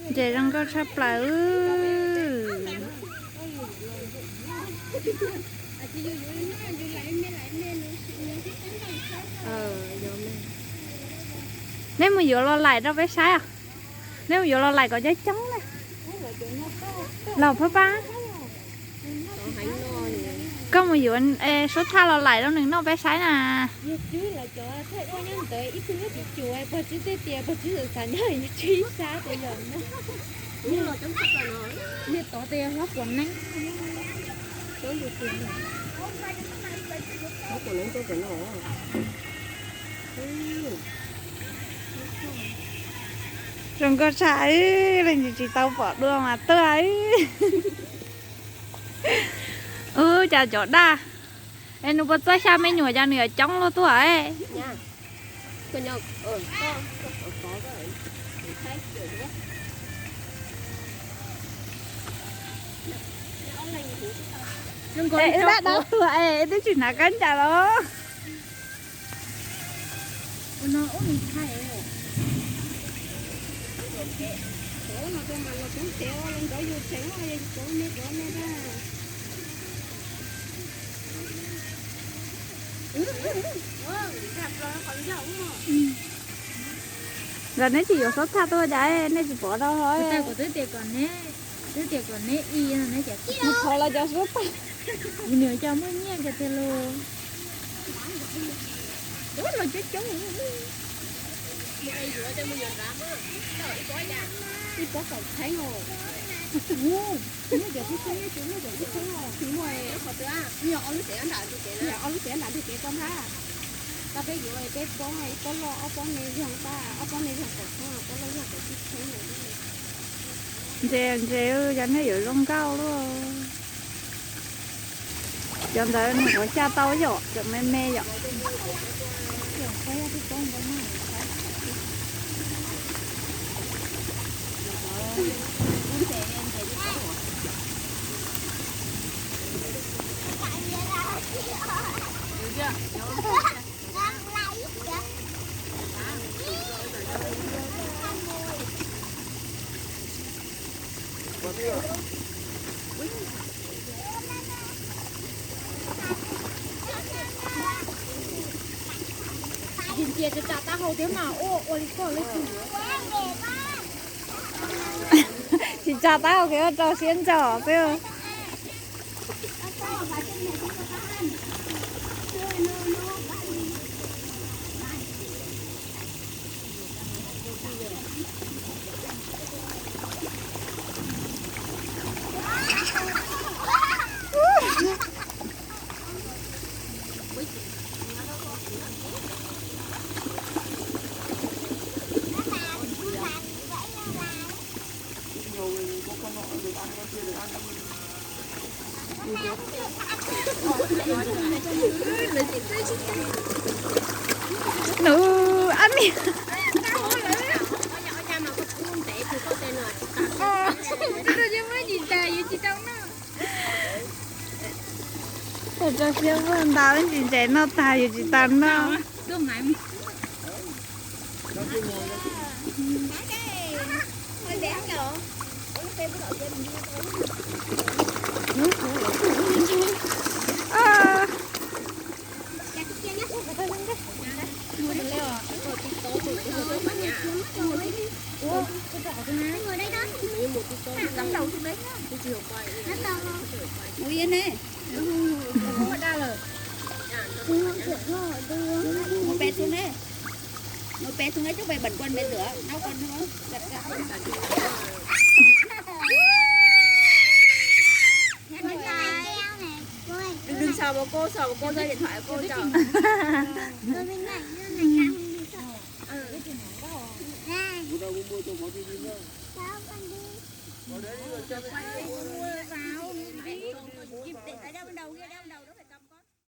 Ntses zoo nkauj tshaj plaws. Nej mus yuav los laim rau peb saib os. Nej mus yuav los laim kom coob coob na. Los phab pab. Koj mus yuav suab thaj los laim rau nws noj peb saib na. Zoo nkauj tshaj, leej twg tsis tau pom dua mas tuaj. Ub, cas cov daj es nws puas txawj xya me nyuam cas nws yuav coob luaj tuaj. Wb dab dab tuag es twb tsis hnav kab ncaws los. Nkawd neb tsis yuav suab thaj tuaj cas nej tsis pov rau hov. Twb tias kom neb, twb tias kom neb i no neb tias mus thov los cov suab thaj. Nws cov muaj nyiaj kiag tiag los. Los coob coob. Ib pob kaum txheeb os. Muaj cov tib txheeb, muaj cov tib txheeb os. Muaj ob lub xev nram ntug kev, ob lub xev nram ntug kev koj nrab. Tau peb yuav peb pob, ib pob loj ob pob me zog, ob pob me zog kaum txheeb, ob pob loj zog kaum tib txheeb. Ntses, ntses, cov nej yuav zoo nkauj luaj. Cov ntawd nws qhuav xya tau yom, cov me me yom. Ntses, ntses, tsa taub hau thiab mas ua ua li koj li. Tsis tsa taub hau, rau siab ntso xwb. Nws ab ni. Tsis tau noj. Tso siab muaj ntau ib ntsis ntses noj tag yus tsis tau noj. Mus pem xu ne, mus pem xu ne coj pem bẩn quần pem xwb, nấu quần thôi. Đừng, đừng sờ vào cô, sờ vào cô rơi điện thoại cô cho.